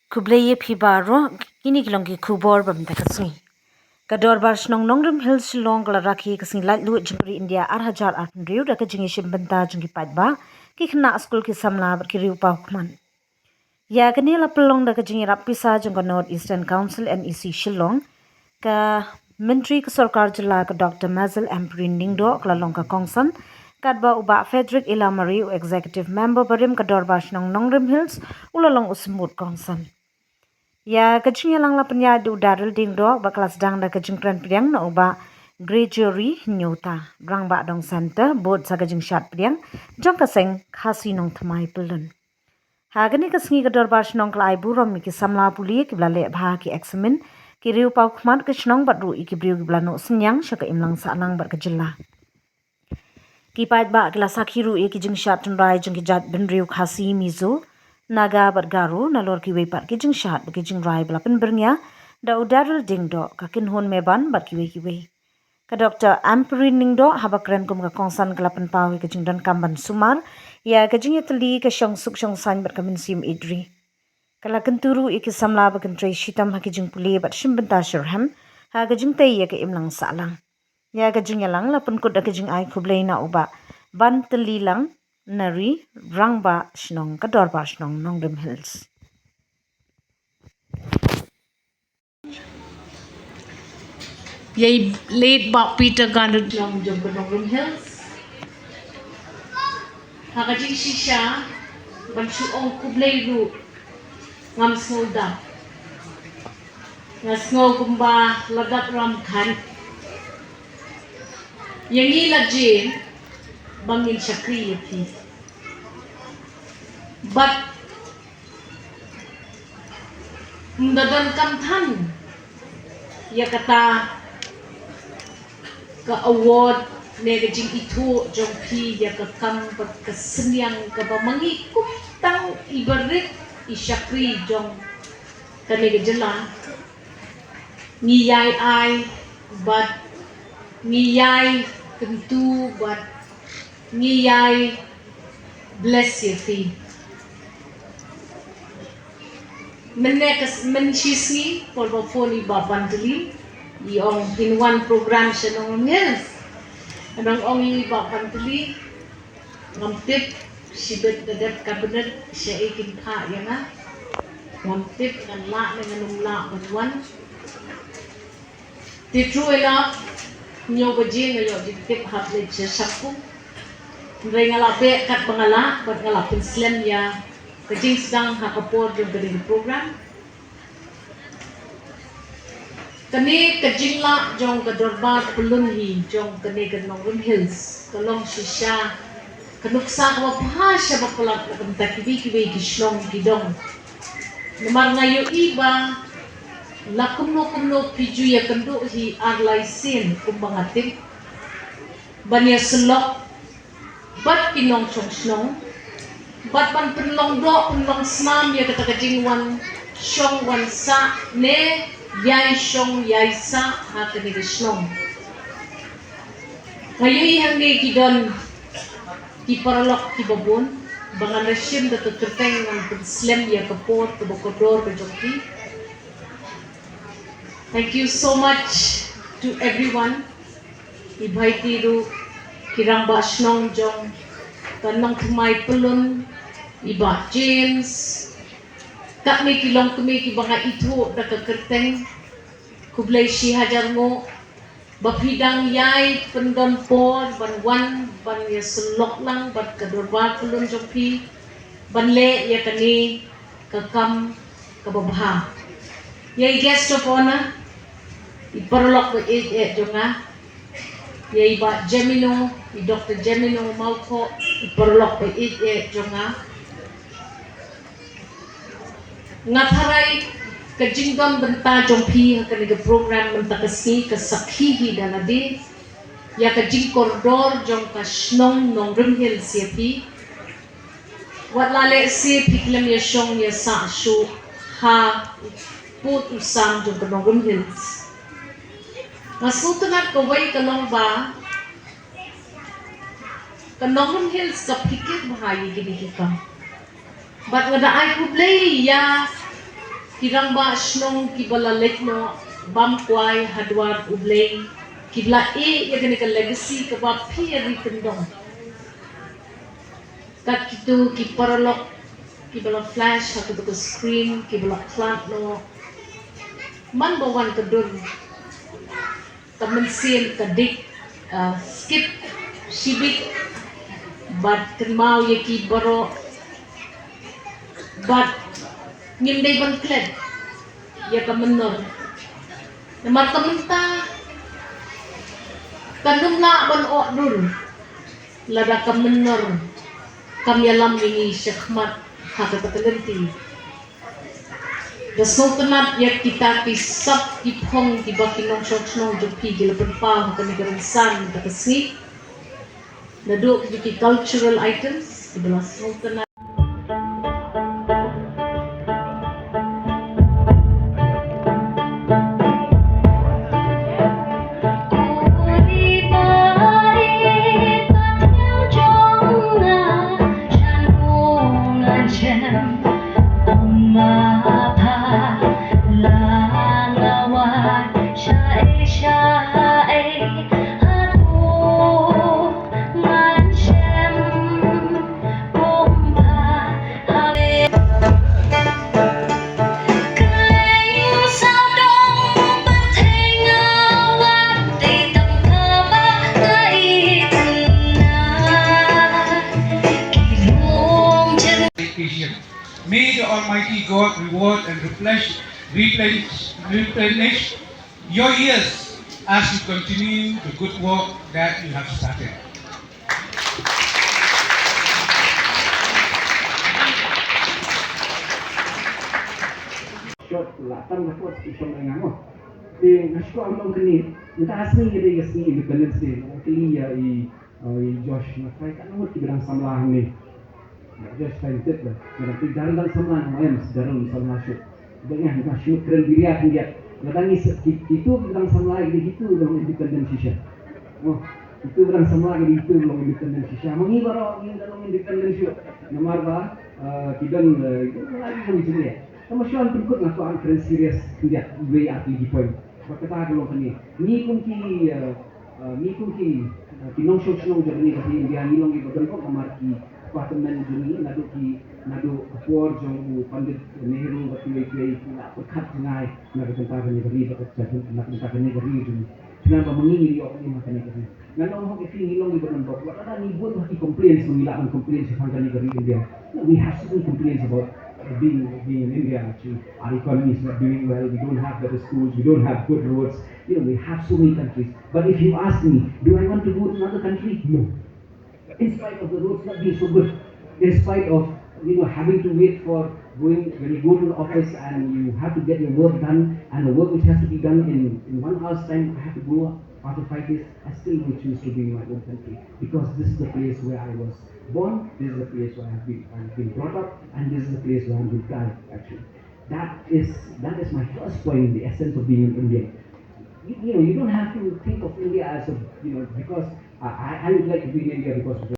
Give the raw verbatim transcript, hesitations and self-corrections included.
Khublei ïa phi baroh, kine ki long ki khubor ba mynta ka sngi. Ka Dorbar Shnong Nongrim Hills Shillong ka la rakhe ka Sngi Laitluid Jingpyni India ar hajar arphew hynriew da ka jingïashim bynta jong ki paidbah, ki khynnah skul, ki samla bad ki riew paw khmat. Ïa kane la pynlong da ka jingïarap pisa jong ka North Eastern Council, N E C, Shillong. Ka Myntri ka Sorkar Jylla ka Doctor Mazel Ampareen Lyngdoh ka la long ka kongsan, katba u Bah Frederick Ilamari, u Executive Member barim ka Dorbar Shnong Nongrim Hills, u la long u symbud kongsan. Ïa ka jingïalang la pynïaid da u Daryl Diengdoh bad ka la sdang da ka jingkren pdiang na u Bah Gregory Nyota, Rangbah Dong Center, bud sa ka jingshad pdiang jong ka seng Khasi Nongthymmai Pyllun. Ha kane ka sngi ka Dorbar Shnong ka la ai burom ïa ki samla pule kiba la leh bha ki eksamin, ki riew paw khmat ka shnong bad ruh ïa ki briew kiba la noh synñiang sha ka imlang sahlang bad ka jylla. Ki paidbah ki la sakhi ruh ïa ki jingshad tynrai jong ki jait bynriew Khasi, Mizo, Naga bad Garo, nalor kiwei pat ki jingshad bad ki jingrai ba la pynbyrngia da u Daryl Diengdoh, ka Kynhun Meban bad kiwei kiwei. Ka Doctor Ampareen Lyngdoh haba kren kum ka kongsan ka la pynpaw ïa ka jingdonkam ban sumar ïa ka jingïatylli, ka shongsuk shongsaiñ bad ka mynsiem ïeit ri. Ka la kyntu ruh ïa ki samla ba kin trei shitom ha ki jingpule bad shim bynta shitrhem ha ka jingtei ïa ka imlang sahlang. Ïa ka jingïalang la pynkut da ka jingai khublei na u Bah Bantylli Langnari, Rangbah Shnong ka Dorbar Shnong Nongrim Hills. Ïa i late Bah Peter Gandut Long jong ka Nongrim Hills. Ha ka jingshisha ban shu ong khublei ruh ngam sngew dap. Nga sngew kumba la dap ram khan. Ïa ngi la jin ba ngin shakri ïa phi. Bad ym da donkam than ïa kata ka award ne ka jingithuh jong phi ïa ka kam bad ka synñiang kaba ma ngi kum tang i barit i shakri jong kane ka jylla ngi ïai ai bad ngi ïai kyntu bad ngi ïai bless ïa phi. Mynne ka s-, mynshisngi por ba phone i Bah Bantylli, i ong phin wan program sha Nongrim Hills. Nang ong i Bah Bantylli, ngam tip shibit da dep cabinet shaei kin phah ïa nga. Ngam tip ngan lah ne ngan ym lah ban wan. Te true enough, hynñiew baje nga ïoh jingtip hap leit sha Shangpung. Hynrei nga la beh katba nga lah bad nga la pynslem ïa ka jingsdang ha ka por jong kane ka program. Kane ka jinglah jong ka dorbar pyllun hi jong kane ka Nongrim Hills ka long shisha ka nuksa kaba bha shaba palat na ka bynta kiwei kiwei ki shnong ki dong. Namar nga ïohi ba la kumno kumno phi ju ïakynduh hi ar lai sien kumba nga tip ban ïasyllok bad ki nongshong shnong bad ban pynlong doh pynlong snam ïa kata ka jingwan shong wan sah ne ïai shong ïai sah ha kane ka shnong. Nga ïohi hangne ki don ki paralok kiba bun ba ngan da shim da ka kyrteng ngan pynslem ïa ka por kaba kordor ka jong ki. Thank you so much to everyone. I Bhai Tiru, ki rangbah shnong jong ka Nongthymmai Pyllun, i Bah James, katne ki longkmie kiba nga ithuh da ka kyrteng. Khublei shi hajar nguh ba phi dang ïai pyndon por ban wan ban ïasyllok lang bad ka dorbar pyllun jong phi ban leh ïa kane ka kam kaba bha. Ïa i guest of honor, i paralok ba ïeit eh jong nga, ïa i Bah Jemino, i Doktor Jemino Mawkhoh, i paralok ba ïeit eh jong nga. Nga tharai ka jingdon bynta jong phi ha kane ka program mynta ka sngi ka sakhi hi da lade ïa ka jingkordor jong ka shnong Nongrim Hills ïa phi. Wat la lehse phi khlem ïashong ïasah shuh ha u pud u sam jong ka Nongrim Hills. Nga sngewtynnat kawei ka long ba ka Nongrim Hills ka phikir bha ïa kine ki kam. Bad nga da ai khublei ïa Ki rangbah shnong kiba la leit noh bam kwai ha dwar U Blei, kiba la ïeh ïa kane ka legacy kaba phi ïa ri kyndong. Kat kito ki paralok kiba la flash ha kato ka screen, kiba la khlad noh. Man ba wan ka dur, ka mynsiem ka dik, ah, skip shibit, bad kynmaw ïa ki baroh, bad ngim dei ban klet ïa ka mynnor. Namar ka mynta kan ym lah ban ong dur lada ka mynnor kam ïalam ïa ngi shakhmat ha kata ka lynti. Da sngewtynnat ïa kita ki sap ki phong kiba ki nongshong shnong jong phi ki la pynpaw ha kane ka rynsan kata ka sngi. Naduh ki cultural items kiba la sngewtynnat. May the Almighty God reward and replenish, replenish, replenish your years as you continue the good work that you have started. Short la tam na kot i shong ai ngam. Te nga shu am ong kane, mynta ka sngi ka dei ka sngi Independence Day. Nga kylli ïa i, uh, i Josh, nga try katno ngut kiba dang samla hangne. Nga Josh try tip da. Nga dang tip Darren dang samla, nga em Darren samla shuh. Ba nga nga shu kren biria khyndiat. Nga dang ngeit ki, kitu kiba dang samla, ki kitu kiba long independent shisha. Oh, kitu kiba dang samla, ki kitu kiba long independent shisha. Ma ngi baroh ngi dang long independent shuh. Namar ba, uh, ki dang, uh, ki dang lagi kami sini. Tang ba shu pynkut nga kwah kren serious khyndiat, iwei ar tylli ki point. Bad kata ka long kane. Ngi kum ki, eh, eh, ngi kum ki, eh, ki nongshong shnong jong kane ka ri India, ngi long kiba donkam namar ki kpa tymmen jong ngi, naduh ki, naduh ka por jong u Pandit Nehru bad kiwei kiwei ki la pyrkhat jngai na ka bynta kane ka ri, bad ka, na ka bynta kane ka ri jong ngi. Khnang ba ma ngi ngin ïoh ïa kane ka ri. Ngan ong ha phi, ngi long kiba don bok. Wat la ngi bun ha ki complaints, ngi lah ban complain shaphang kane ka ri India. No, we have so many complaints about, uh, being, being in India, actually. Our economy is not doing well. We don't have better schools. We don't have good roads. You know, we have so many countries. But if you ask me, do I want to go to another country? No. In spite of the roads not being so good, in spite of, you know, having to wait for going, when you go to the office and you have to get your work done, and the work which has to be done in, in one hour's time, I have to go after five days, I still will choose to be in my own country, because this is the place where I was born, this is the place where I've been, I've been brought up, and this is the place where I'm going to die, actually. That is, that is my first point in the essence of being an Indian. You, you know, you don't have to think of India as a, you know, because I, I I would like to be in India because of